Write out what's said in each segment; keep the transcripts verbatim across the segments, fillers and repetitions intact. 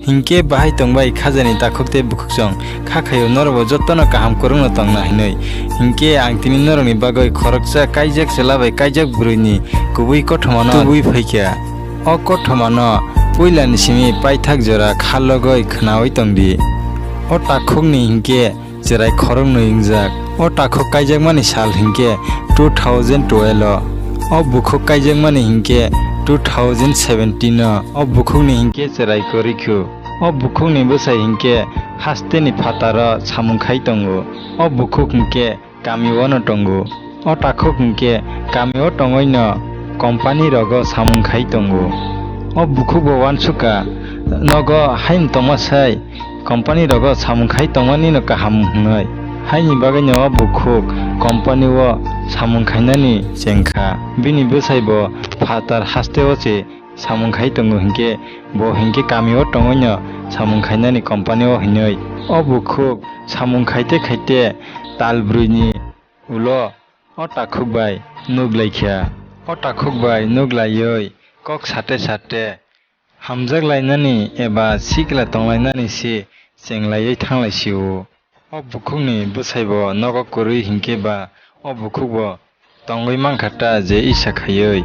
Hinkhe bahai tongbai khajani takhuk tei bukhukchong, kha khaio norokbo jotono kaham kwrwngno tongna hinwi. Hinkhe ang tini norokni bagwi khoroksa kaijak chwla bai kaijak bwrwini kubui kothomano tubui phaikha. O kothomano puilani simi paithak jora kha logoi khnaui tongdi. O takhukni hinkhe chwrai khoroknwi wngjak. O takhuk kaijakmani sal hinkhe two thousand twelve o. O bukhuk kaijakmani hinkhe two thousand seventeen o. O bukhukni hinkhe chwrai kwrwi khu. O bukhukni bwsai hinkhe hasteni phataro samung khai tongo. O bukhuk hinkhe kamiono tongo. O takhuk hinkhe kamio tongwino company rogo samung khai tongo. O bukhukbo uansukha, nogo haino tongma sai company rogo samung khai tongmanino kaham hwnwi. Haini bagwino o bukhuk company o samung khainani chengkha. Bini bwsaibo phatar hasteo se samung khai tongo hinkhe bo hinkhe kamio tongwino samung khainani company o hinwi. O bukhuk samung khaite khaite tal brwini ulo o takhuk bai nuk laikha. O takhuk bai nuk laiwi kok sate sate hamjak lainani eba sikla tonglainani se chenglaiwi thanglaisio. O bukhukni bwsaibo nogo kwrwi hinkhe ba o bukhukbo tongwi mankha ta je isa khaiwi.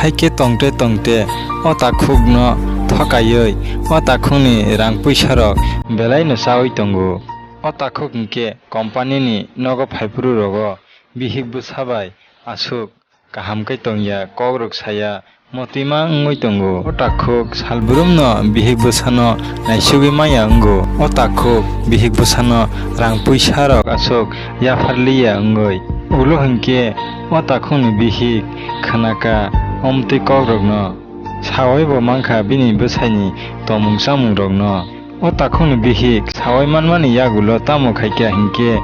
Haikhe tongte tongte o takhukno thokaiwi o takhukni rang puisarok belaino chawi tongo. O takhuk hinkhe company ni nogo phaiphuru rogo bihik bwsa bai aswk kaham khe tongya, kokrok saya, motwima wngwi tongo. O takhuk salbrumno bihik bwsano naisugwi maya wngo. O takhuk bihik bwsano rang puisarok aswk yapharliya wngwi. Ulo hinkhe o takhukni bihik khnakha omtwi kokrokno. Sawibo mankha bini bwsaini tongmung chamungrokno. O takhukni bihik sawi manmani yagulo tamo khaikha hinkhe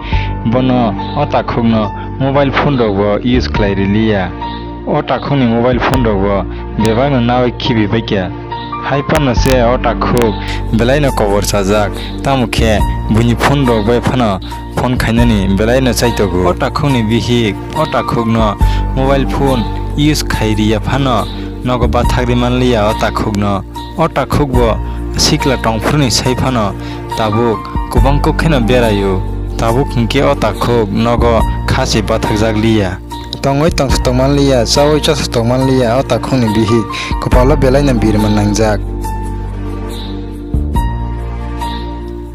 bono o takhukno mobile phone rokbo use khlai riliya. O takhukni mobile phone rokbo bebakno nawi khibi paikha. Hai phano se o takhuk belaino kobor chajak, tamo khe buini phone rok bai phano phone khainani belaino chaitogo. O takhukni bihik o takhukno mobile phone use khai riya phano nogo bathakri manliya o takhukno. O takhukbo sikla tongphuruni sai phano tabuk kwbang kok kheno beraio. Tabuk hinkhe o takhuk nogo kha se bathakjak liya. Tongwi tongsa tongmanliya, chawi chasa tongmanliya o takhukni bihik, kwpalo belaino birma nangjak.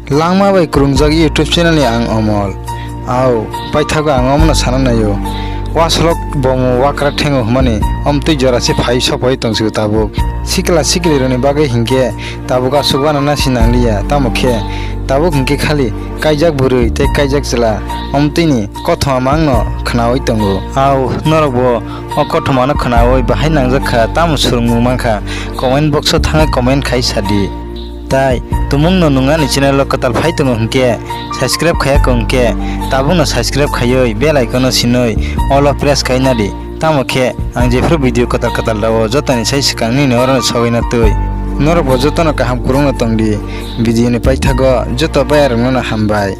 Langma bai kwrwngjak YouTube channel ni ang Omol. Au, paithago ang omono sana naio. Wasolok bomo wakra thengo hwnmani omtwi jora se phai sopoi tongsigo tabuk. Sikla sikli rokni bagwi hinkhe tabuk aswk uanana si nangliya, tamo khe tabuk hinkhe khali kaijak bwrwi tei kaijak chwla omtwini kothoma mangno khnaui tongo. Au, norokbo o kothomano khnaui bahai nangjak kha, tamo swrwngmung mankha, comment box o thangwi comment khai sadi. Tai tumungno nwng ani channel o kwtal phai tongo hinkhe, subscribe khaiya kho hinkhe, tabukno subscribe khaiwi bell icon o sinwi all o press khai nadi. Tamo khe ang jephru video kwtal kwtal rao jotoni sai swkang nini oro sogwi na twi. Norokbo jotono kaham kwrwngno tongdi. Video ni paithago joto bayarokno hambai.